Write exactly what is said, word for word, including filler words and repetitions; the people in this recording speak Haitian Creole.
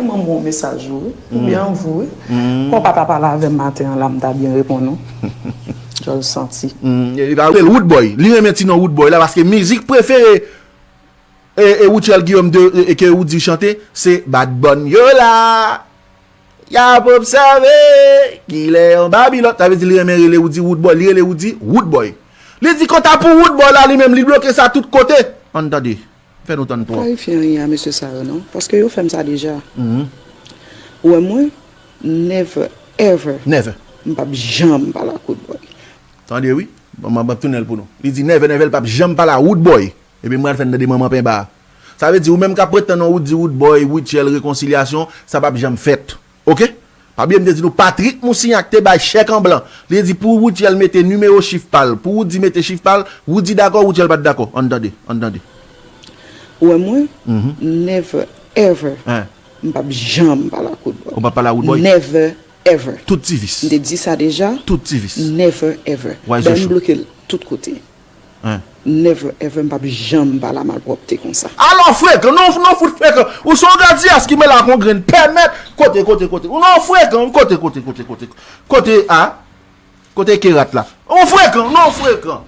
Mwen mwen mesaj ou wi. Ou byen anvi wi. Mm. Kon papa pale avè m maten an la m ta byen reponn ou. Djòl santi. Mm, e pa rele Woodboy. Li renmen ti non Woodboy la paske mizik prefere e, e Woodchell Guillaume de e, e ke Woody chante se Bad Bunny yo la. Y ap obsève kilè yon Babilòn. Sa vle di li renmen rele Woody Woodboy. Li rele Woody Woodboy. Li di kanta pou Woodboy la li menm li bloke sa tout kote. Ann tande. Fè nou tann twò. Klarifye anyen a mesye sa yo non. Paske yo fè m sa deja. Mhm. Ou wè mwen, never ever. Never. M p ap janm pale ak Woodboy. Tande wi. Bon, m ap tounen l pou nou. Li di never never l p ap janm pale a Woodboy. Epi m pral fè n tande manman penba a. Sa vle di ou menm k ap pretann non Woody Woodboy, Woodchell, rekonsilyasyon, sa p ap janm fèt. Oke? Pa bliye m te di nou Patrick Moussignac te bay chèk an blan. Li di pou Woodchell mete nimewo chif pa l, pou Woody mete chif pa l, Woody dakò, Woodchell pa t dakò. Ann tande, ann tande. Ou wè mwen, Mhm. never ever. Hein. M p ap janm pale ak Woodboy. Ou p ap pale a Woodboy? Never ever. Tout ti vis. M te di sa deja. Tout ti vis. Never ever. Why Ben so m bloke l tout kote. Hein. Never ever m p ap janm pale a malpwòpte konsa. Alò frekan, non, non fout frekan. Ou se yon gadyas ki mele ak yon grenn pèmèt. Kote, kote, kote. Ou non frekan, kote, kote, kote, kote. Kote a? Kote kerat la? Ou frekan, non frekan.